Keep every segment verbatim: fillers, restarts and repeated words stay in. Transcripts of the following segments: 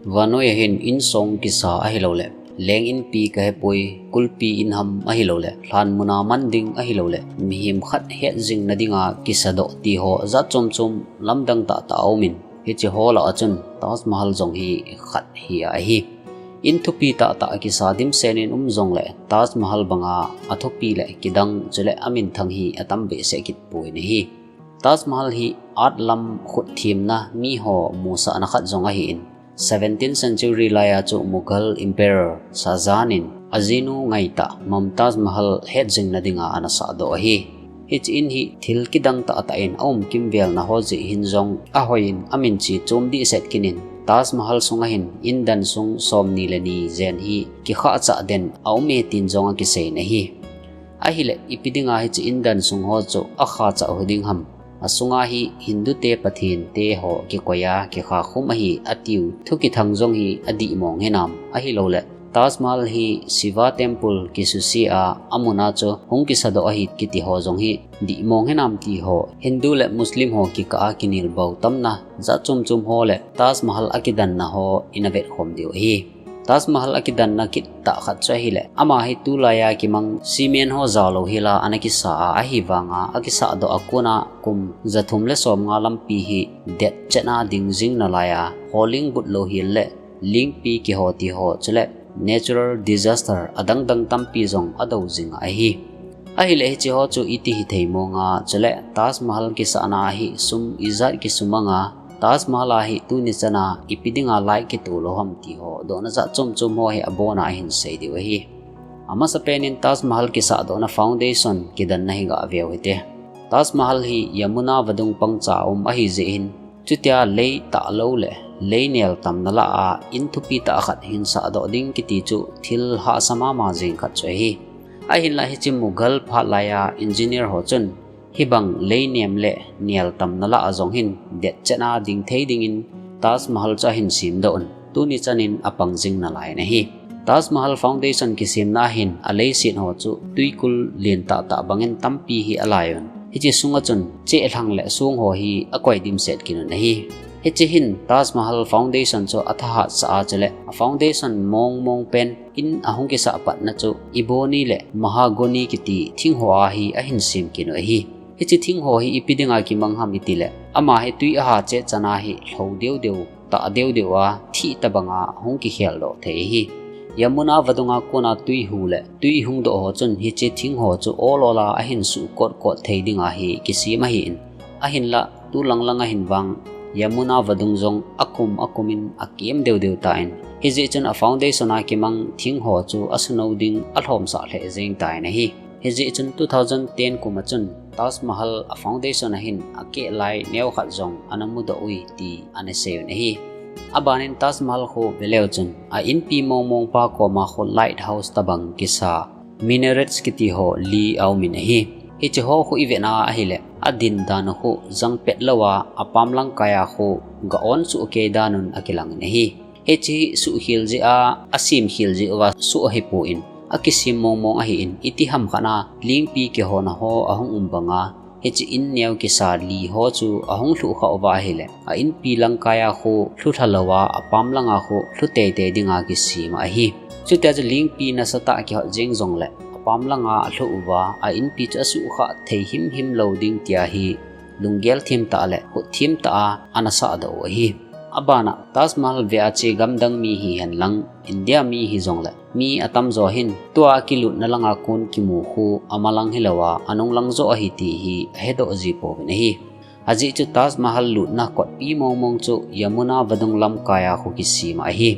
Vannoi a hin insong kisa ahilouleh, leng inpi kahepoi, kulpi inham ahilouleh, lhan muna man ding ahilouleh, mihem khat hetjing nadinga kisadoh ti ho jat chom chom lamdang tahtah aumin, hiche ho lah a chun Taj Mahal jong hi khat hi ahi. In thupi tahtah kisa dimset in um jongleh Taj Mahal banga athupi le kidang chule aminthang hi atam behseh kit poi ahi. Taj Mahal hi art lam khut themna miho musahna khat jong ahin, seventeenth century laiya chu Mughal Emperor Shah Jahan in ajinu ngaitah Mumtaz Mahal hetjing nadinga ana sahdoh ahi. Hiche in hi thil kidang tahtah in aum kimvelna ho jeh hin jong ahoiyin amin chi chom dehset kit in Taj Mahal sunga hin indan sung somni le ni jen hi kikhah chah den aume tin jong akisei ahi. Ahileh ipi dinga hiche indan sung ho chu akhah chah u ding ham? Asunga hi Hindu te Pathen te ho kikoi a kikha khum ahi atiu thukithang jong hi adihmong hinam? Ahilouleh Taj Mahal hi Shiva Temple kisuse a amuna chu hung kisadoh ahi kiti ho jong hi dihmong hinam ti ho Hindu le Muslim ho kikah a kinelbau tamna jat chom chom ho le Taj Mahal akidanna ho in avetkhom diu ahi. Taj Mahal akidanna kit tah khat chu ahileh, ama hi tulaiya kimang cement ho jaolou hel a ana kisa a, ahivanga akisahdoh a kona kum jathum le somnga lampi hi detchet a ding jing nalaiya, holing but louhel le lingpi kiho ti ho chule natural disaster adang dang tampi jong adou jing ahi. Ahileh hiche ho chu iti hithei mong a, chule Taj Mahal kisahna a hi sum ijat kisumang a, Taj Mahal a hi tuni chana ipi dinga light kitoh lou ham ti ho dohna jat chom chom ho hi abona ahin sei diu ahi. Amasapen in Taj Mahal kisahdohna foundation kidanna hi gah veu hite. Taj Mahal hi Yamuna vadung pangcha um ahi jeh hin, chutia lei tahlou le lei nel tamna lah a in thupi tah khat hin sahdoh ding kiti chu thil hahsa mama jeng khat chu ahi. Ahinlah hiche Mughal phat laiya engineer ho chun hibang lei nem le nel tamna lah a jong hin detchet a ding thei dingin Taj Mahal chu ahin semdoh un, tuni chanin apang jing nalai ahi. Taj Mahal foundation kisemna a hin aleiset ho chu twikul len tahtah bangin tampi hi alai un, hiche sunga chun chehlang le song ho hi akoi dimset kit un ahi. Hiche hin Taj Mahal foundation chu athahat sah a, chule a foundation mong mong pen in ahung kisah patna chu ebony le mahogany kiti thing ho a hi ahin sem kit u ahi. Hiche thing ho hi ipi dinga kimang ham itileh, ama hi twi aha cheh chana hi lhou deu deu, tah deu deu a, thih tabanga hung kikheldoh thei ahi. Yamuna vadunga kona twi hu le twi hungdoh ho chun hiche thing ho chu ol ol a ahin suh kot kot thei dinga hi kisem ahin, ahinlah tulang langa hin vang Yamuna vadung jong akum akum in akem deu deu tan, hijeh chun a foundation a kimang thing ho chu asunou ding alhomsah lheh jeng tan ahi. Hijeh chun two thousand ten kum a chun Taj Mahal a foundation a hin akeh lai neo khat jong ana mudoh uve ti ana sei un ahi. Abanin Taj Mahal khu veleu chun a inpi mong mong pa koma khu lighthouse tabang kisa minarets kiti ho li aumin ahi. Hiche ho khu ivet na ahileh, adin dan khu jangpet lou a, apam langkai a khu ga-on suh kei dan un akilang in ahi. Hiche suhkhel jeh a, asemkhel jeh uva suh ahipon, akisem mong mong ahin, iti hamkhat a lingpi kihona ho ahung um banga, hiche in neo kisa li ho chu ahung lhuh khah uva ahileh, a inpi langkai a khu lhu lha lou a, apam langa khu lhu teitei dinga kisem ahi. Chutia chu lingpi nasatah kihot jeng jongleh, apam langa alhuh uva, a inpi chu asuhkhah thei himhim lou ding tia hi lunggel them tah le khut them tah a ana sahdoh u ahi. Abana Taj Mahal vea che gamdang mi hihen lang, India mi hijongleh mi atamjo hin tua akilutna langa kon kimu khu amalang hilou a, anunglang joh ahi ti hi ahedoh ji pouvin ahi. Ajeh chu Taj Mahal lutna kotpi mong mong chu Yamuna vadung lamkai a khu kisem ahi.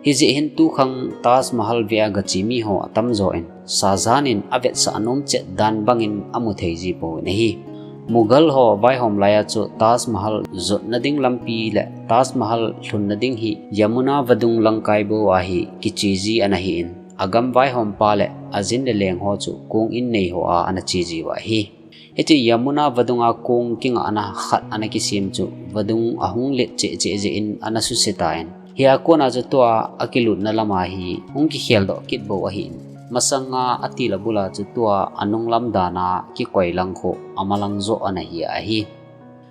Hijeh hin tukhang Taj Mahal vea gache mi ho atamjo in Shah Jahan in avetsah anom chet dan bangin amu thei ji pouvin ahi. Mughal ho vaihom laiya chu Taj Mahal jotna ding lampi le Taj Mahal lhunna ding hi Yamuna vadung langkai bou a hi kiche ji ana hin, agam vaihom pa le ajin le leng ho chu kong in nei ho a ana che ji uva ahi. Hiche Yamuna vadunga kong kingahna khat ana kisem chu vadung ahung let cheh cheh jeh in ana suse tan, hia kona chu tua akilutna lama hi hung kikheldoh kit bou ahin, masanga atil abula chu tua anunglam dana kikoi lang khu amalang joh ana hi ahi.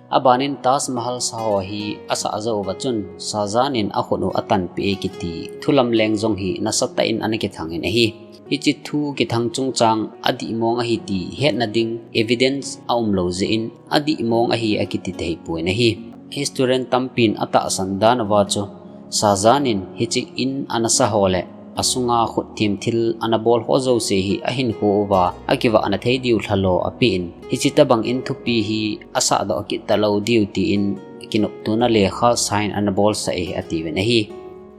Abanin Taj Mahal sa ho hi asah jou uva chun Shah Jahan in akhut u atanpeh e kiti thulamleng jong hi nasatah in ana kithang in ahi. Hiche thu kithang chungchang adih mong ahi ti hetna ding evidence aumlou jeh in adih mong ahi akiti thei poi ahi. Historian tampin atahsan dan uva chu Shah Jahan in hiche in ana sa ho le asunga khutthim thil ana bol ho jouse hi ahinkho uva akivahna thei diu lhalo apen, hiche tobang in thupi hi asahdoh kit talou diu tin kinoptona lekha sign ana bolsah e atiuvin ahi.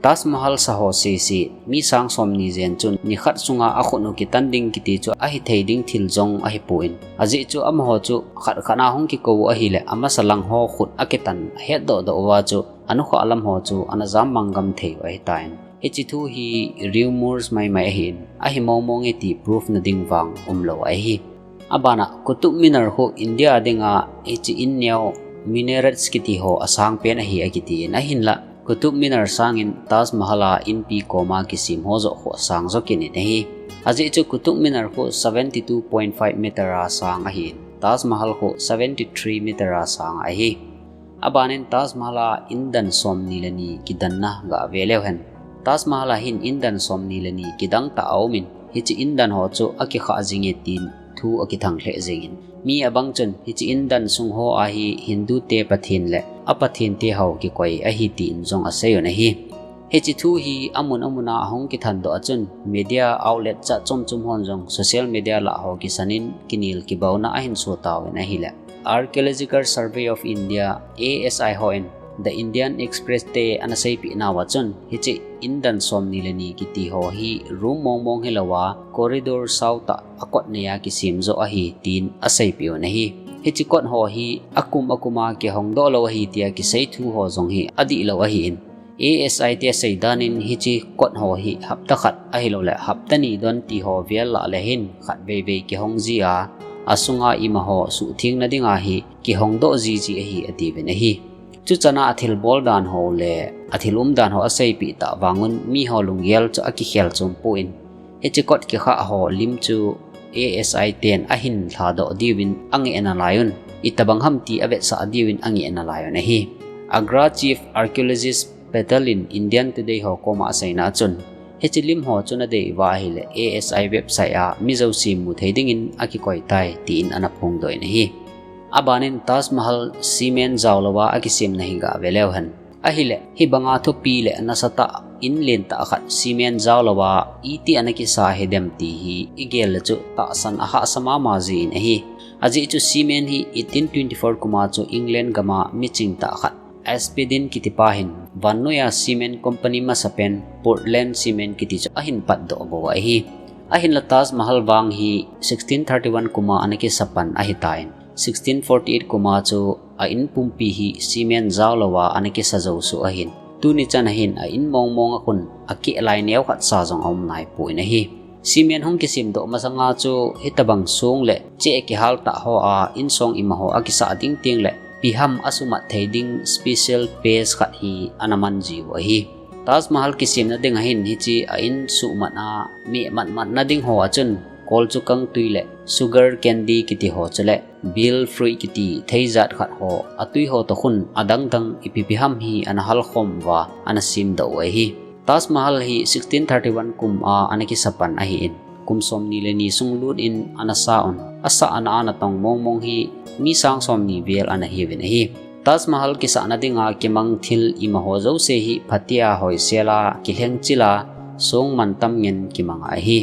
Taj Mahal sa ho sese mi sang somni jen chun nikhat sunga akhut u kitan ding kiti chu ahithei ding thil jong ahipon, ajeh chu amaho chu khat khat a hung kikou u ahile amasa lang ho khut akitan ahetdoh doh uva chu anukhah lam ho chu ana jammang gam thei u ahitan. Hiche thu hi rumors maimai ahin, ahi mong mong e ti proof na ding vang umlou ahi. Abana Qutub Minar khu India dinga hiche in neo minarets kiti ho asang pen ahi akitin, ahinla Qutub Minar sangin Taj Mahal a inpi koma kisem ho joh khu asang jo kit in ahi. Ajeh chu Qutub Minar khu seventy two point five meter a sang ahin, Taj Mahal khu seventy three meter a sang ahi. Abanin Taj Mahal a indan somni le ni kidanna gave leu hen, Taj Mahal a hin indan somni le ni kidang tah aumin, hiche indan ho chu akikhah jing e tin thu akithang lheh jengin, mi abang chun hiche indan sung ho a hi Hindu te pathen le apathen te ho kikoi ahi tin jong asei un ahi. Hiche thu hi amun amun a ahung kithandoh a chun media outlet chah chom chom hon jong social media lah ho kisanin kinel kibaona ahin so tauvin ahile, Archaeological Survey of India, A S I, hon The Indian Express te ana seipeh nauva chun hiche indan somni le ni kiti ho hi room mong mong hilouva corridor sao tah a kot neiya kisem joh ahi tin aseipeh un ahi. Hiche kot ho hi akum akum a kihongdoh lou ahi tia kisei thu ho jong hi adihlou ahin, A S I te asei danin hiche kot ho hi hapta khat ahilouleh hapta ni don ti ho vel lah le hin khatvei vei kihong ji a, asunga ima ho suhthengna dinga hi kihongdoh jiji ahi atiuvin ahi. Chuchana athil bol dan ho le athil um dan ho aseipeh tah vangun mi ho lunggel chu akikhel chom pon, hiche kot kikhah ho lim chu A S I ten ahin lhadoh diuvin angeh nalai un, itobang ham ti avetsah diuvin angeh nalai un ahi. Agra Chief Archaeologist Patel in Indian Today ho koma aseina chun, hiche lim ho chu nadei uva ahile A S I website a mi jouse mu thei dingin akikoi tai tin ana phongdoh in ahi. Abanin Taj Mahal cement jaolouva akisemna hi gave leu hen, ahile hibanga thupi le nasatah in lentah khat cement jaolouva iti ana kisa hidem ti hi igel le chu tahsan ahahsa mama jin ahi. Ajeh chu cement hi eighteen twenty four kum a chu England gam a miching tah khat Aspidin kitipa hin vannoiya cement company masapen Portland Cement kiti chu ahin patdoh bou ahi. Ahinla Taj Mahal vang hi sixteen thirty one kum a ana kisa pan ahitan, sixteen forty eight kum a chu a in pumpi hi cement jaolouva ana kisa jou soh ahin, tuni chan a hin a in mong mong a khun akeh lai neokhat sa jong aum naipon ahi. Cement hung kisemdoh masanga chu hitobang song le cheh kihal tah ho a insong ima ho akisah ding teng le pi ham asuhmat thei ding special paste khat hi ana man jiu ahi. Taj Mahal kisemna dinga hin hiche a in suhmat a meh matmatna ding ho a chun kolchukang tui le sugar candy kiti ho chule bil fruit kiti theijat khat ho atui ho toh khun adangdang ipi pi ham hi ana halkhom uva ana semdoh u ahi. Taj Mahal hi sixteen thirty one kum a ana kisa pan ahin, kum somni le ni sung lut in ana sa un, asahna a natong mong mong hi mi sang somni vel ana hiuvin ahi. Taj Mahal kisahna dinga kimang thil ima ho jouse hi phatea hoisel a kilhengchil a song mantam ngen kimang ahi.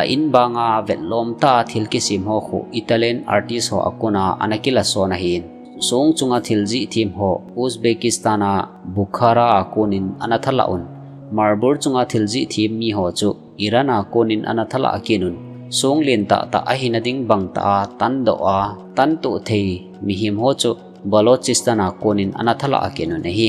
A in banga vetlom tah a thil kisem ho khu Italian artist ho a kona ana kilason ahin, song chunga thil jih them ho Uzbekistan a Bukhara a konin ana thalah un, marble chunga thil jih them mi ho chu Iran a konin ana thalah kit un, song len tah tah ahina ding bang tah a tandoh a tantoh thei mihem ho chu Balochistan a konin ana thalah kit un ahi.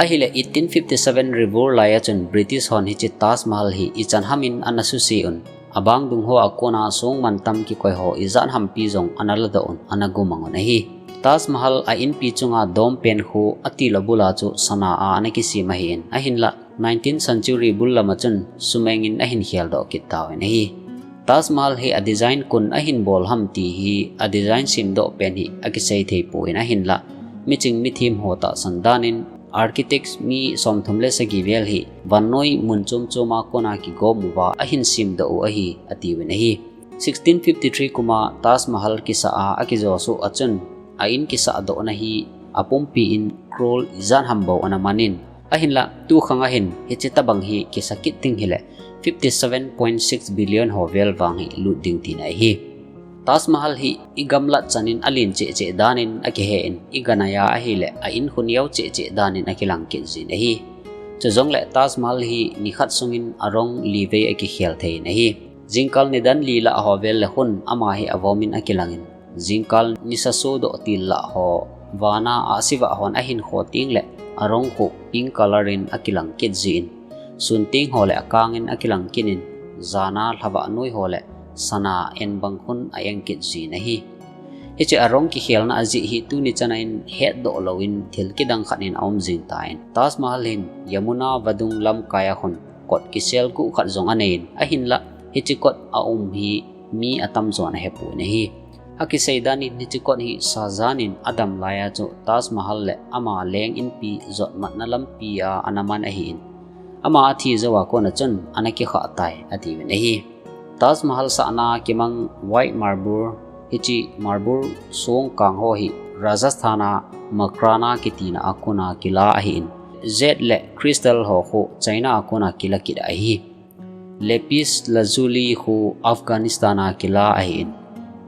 Ahile eighteen fifty seven revolt lai a chun British hon hiche Taj Mahal hi ichan ham in ana suse un, abang dung ho a kona song mantam kikoi ho ijat hampi jong ana ladoh un, ana gumang un ahi. Taj Mahal a inpi chunga dome pen khu atil abul a chu sana a ana kisem ahin, ahinla nineteenth century bul lam a chun sum-eng in ahin kheldoh kit tauvin ahi. Taj Mahal hi a design koin ahin bol ham ti hi a design semdoh pen hi akisei thei pon ahinla, miching mithem ho tahsan danin architects mi somthum le sagi vel hi vannoi mun chom choma kona kigom uva ahin semdoh u ahi, atiuvin ahi. Sixteen fifty-three kuma Taj Mahal kisa a akijosoh a chun a in kisahdohna hi apumpi in crore ijat ham bou ana manin, ahinla tukhang ahin hiche tabang hi kisa kit ding hile fifty seven point six billion ho vel vang hi lut ding tina ahi. Taj Mahal hi igamlat chanin alen cheh cheh danin akihen, iganaiya ahile a in khu neo cheh cheh danin akilang kit jin ahi. Chujongle Taj Mahal hi nikhat sungin arong livei akikhel thei in ahi. Jingkal nidan li lah ho vel le khun ama hi avomin akilangin, jingkal nisa sodoh til lah ho vana ahsi vah hon ahin kho tengle arong khu pink color in akilang kit jin, sun teng ho le akangin akilang kit in, jana lhavah noi ho le sana en bang khun a-eng kit jin ahi. Hiche arong kikhelna ajeh hi tuni chana in hetdoh louvin thil kidang khat in aum jing tan, Taj Mahal hin Yamuna vadung lamkai a khun kot kisel guh khat jong aneiyin, ahinla hiche kot a um hi mi atamjon ahepon ahi. Akisei danin hiche kot hi Shah Jahan in adam laiya chu Taj Mahal le ama leng inpi jotmatna lampi a ana man ahin, ama athi jouva kona chun ana kikhah tai, atiuvin ahi. Taj Mahal sahna kimang white marble, hiche marble songkang ho hi Rajasthan a Makrana kitina a kona kila ahin, jade le crystal ho khu China a kona kila kit ahi. Lapis lazuli khu Afghanistan a kila ahin,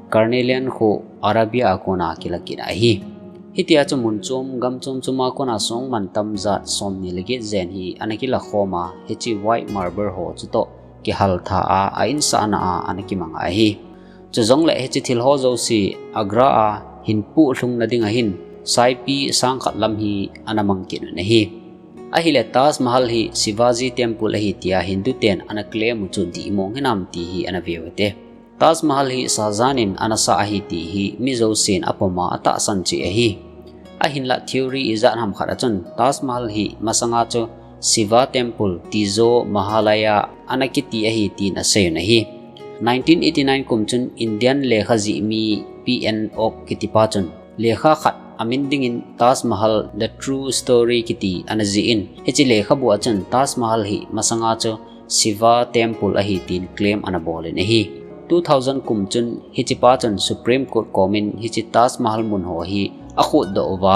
carnelian khu Arabia a kona kila kit ahi. Hitia chu mun chom gam chom choma kona song mantam jat somni le get jen hi ana kila khoma, hiche white marble ho chutoh kihal tha a, a insahna a ana kimang ahi. Chujongle hiche thil ho jouse Agra a hin puh lhungna dinga hin saipi sang khat lam hi ana mang kit un ahi. Ahile Taj Mahal hi Shivaji Temple ahi tia Hindu ten ana claim u chu dihmong hinam ti hi ana veu hite. Taj Mahal hi Shah Jahan in ana sah ahi ti hi mi jousen apoma atahsan cheh ahi. Ahinla theory ijat ham khat a chun Taj Mahal hi masanga chu Shiva Temple, Tijo Mahalaya ana kiti ahi tin asei un ahi. Nineteen eighty nine kum chun Indian lekha jih mi P N Oak kitipa chun lekha khat amin dingin Taj Mahal The True Story kiti ana jihin, hiche lekhabu a chun Taj Mahal hi masanga chu Shiva Temple ahi tin claim ana bolin ahi. Two thousand kum chun hichepa chun Supreme Court komin hiche Taj Mahal mun ho hi akhutdoh uva,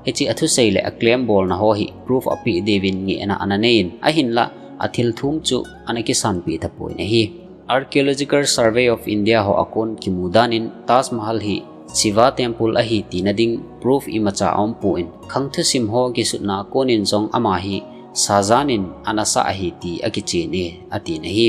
hiche athusei le aclaim bolna ho hi proof apeh diuvin ngehna ana neiyin, ahinla athil thum chu ana kisanpeh tapon ahi. Archaeological Survey of India ho akon kimu danin Taj Mahal hi Shiva Temple ahi tina ding proof imacha aumpon, khang thusim ho kisutna konin jong ama hi Shah Jahan in ana sah ahi ti akichen e, atin ahi.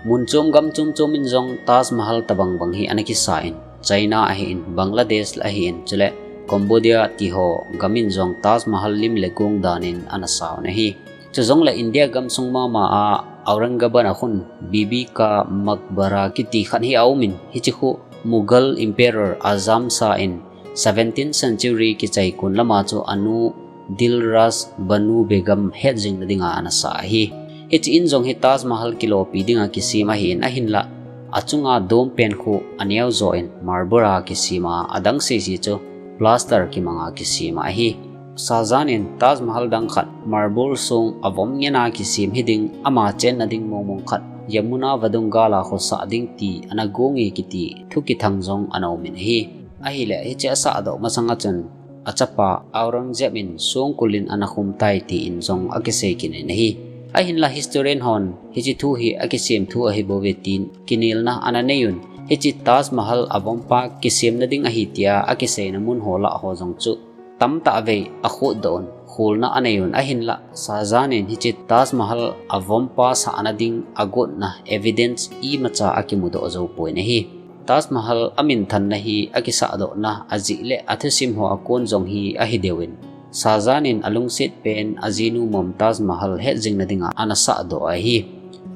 Mun chom gam chom chom in jong Taj Mahal tabang bang hi ana kisa in, China ahin, Bangladesh ahin, chule Cambodia ti ho gam in jong Taj Mahal lim le gong danin ana sa un ahi. Chujongle India gamsung mama a Aurangabad a khun Bibi ka Maqbara kiti khat hi aumin, hiche khu Mughal Emperor Azam Shah in seventeenth century kichai kon lama chu anu Dilraj Banu Begum hetjingna dinga ana sa ahi. Hiche in jong hi Taj Mahal kilopi dinga kisem ahin, ahinla achunga dom pen khu aneo jo in marble a kisem a, adang sese chu plaster kimanga kisem ahi. Shah Jahan in Taj Mahal dang khat marble song avom ngena kisem hiding, ama chenna ding mong mong khat Yamuna vadung gal a khosah ding ti ana gong e kiti thu kithang jong ana umin ahi. Ahile hiche asahdoh masanga chun achapa Aurangzeb in songkul in ana khum tai tin jong akisei kit in ahi. Ahinla historian hon hiche thu hi akisem thu ahibouve tin kinelna ana neiyun, hiche Taj Mahal avompa kisemna ding ahi tia akiseina mun ho lah ho jong chu tamtah vei akhutdoh un, kholna aneiyun, ahinla Shah Jahan in hiche Taj Mahal avompa sahna ding agotna evidence imacha akimudoh joupon ahi. Taj Mahal aminthanna hi akisahdohna ajeh le athusim ho akon jong hi ahi deuvin, Shah Jahan in alungset pen ajinu Mumtaz Mahal hetjingna dinga ana sahdoh ahi.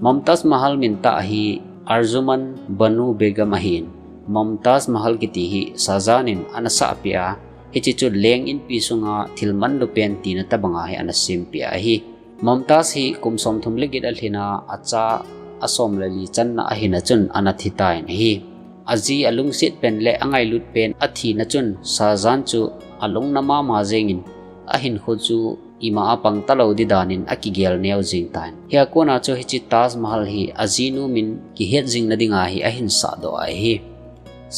Mumtaz Mahal mintah hi Arjuman Banu Begum ahin, Mumtaz Mahal kiti hi Shah Jahan in ana sahpeh a, hiche chu leng inpi sunga thil manlu pen tina tabanga hi ana sempeh ahi. Mumtaz hi kum somthum le get alhin a, acha asom le li channa ahina chun ana thitan ahi. Aji alungset pen le angailut pen athina chun Shah Jahan chu alungna mama jengin ahinkho chu ima a pang talou ding danin akigel neo jing tan. Hia kona chu hiche Taj Mahal hi ajinu min kihet jingna dinga hi ahin sahdoh ahi.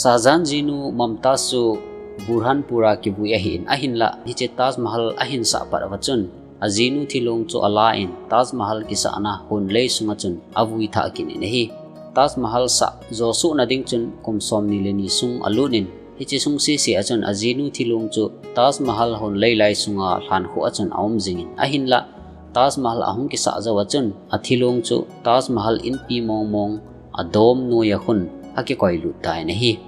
Shah Jahan jinu Mumtaz chu Burhanpur a kivui ahin, ahinla hiche Taj Mahal ahin sah pat uva chun ajinu thilong chu alan Taj Mahal kisahna hunlei sunga chun avui thah kit in ahi. Taj Mahal sah josuhna ding chun kum somni le ni sung alut in, hiche sung sese a chun ajinu thilong chu Taj Mahal hunlei lai sunga lhankhuh a chun aum jingin, ahinla Taj Mahal ahung kisah jou a chun athilong chu Taj Mahal inpi mongmong adom noiya khun akikoilut tan ahi.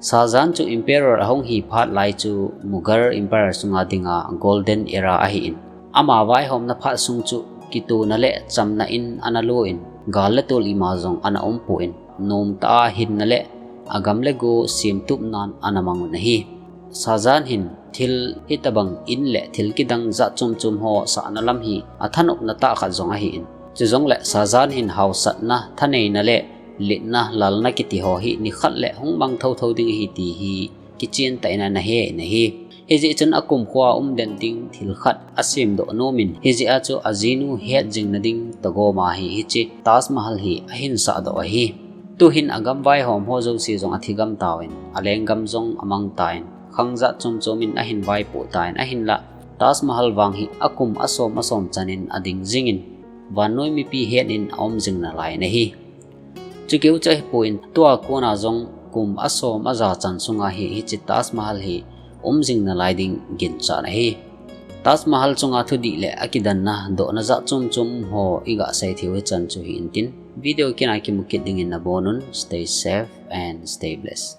Shah Jahan chu Emperor ahung hi phat lai chu Mughal Empire sunga dinga Golden Era ahin, ama vaihomna phat sung chu kitona le chamna in ana loin, gal le tol ima jong ana umpon, nomtah a hinna le agam le go semtupnan ana mangun ahi. Shah Jahan hin thil hitobang in le thil kidang jat chom chom ho sahna lam hi athanopna tah khat jong ahin, chujongle Shah Jahan hin haosatna, thaneina le letna, lalna kiti ho hi nikhat le hung mang thotho ding ahi ti hi kichen tah in ana he in ahi. Hijeh chun akumkhoa umden ding thil khat asemdoh nomin, hijeh a chu ajinu het jingna ding togoma hi hiche Taj Mahal hi ahin sahdoh ahi. Tuhin agam vaihom ho jouse jong athigam tauvin, alenggam jong amang tan, khang jat chom chom in ahin vaipoh tan, ahinla Taj Mahal vang hi akum asom asom chanin ading jingin, vannoi mipi het in aum jing nalai in ahi. Chukeu chu ahipon, tua kona jong kum asom aja chan sunga hi hiche Taj Mahal hi um jing nalai ding ginchat ahi. Taj Mahal chunga thudih le akidanna, dohna jat chom chom ho iga sei theiu hichan chu hi intin, video kit a kimu kit dingin nabonun, stay safe and stay blessed.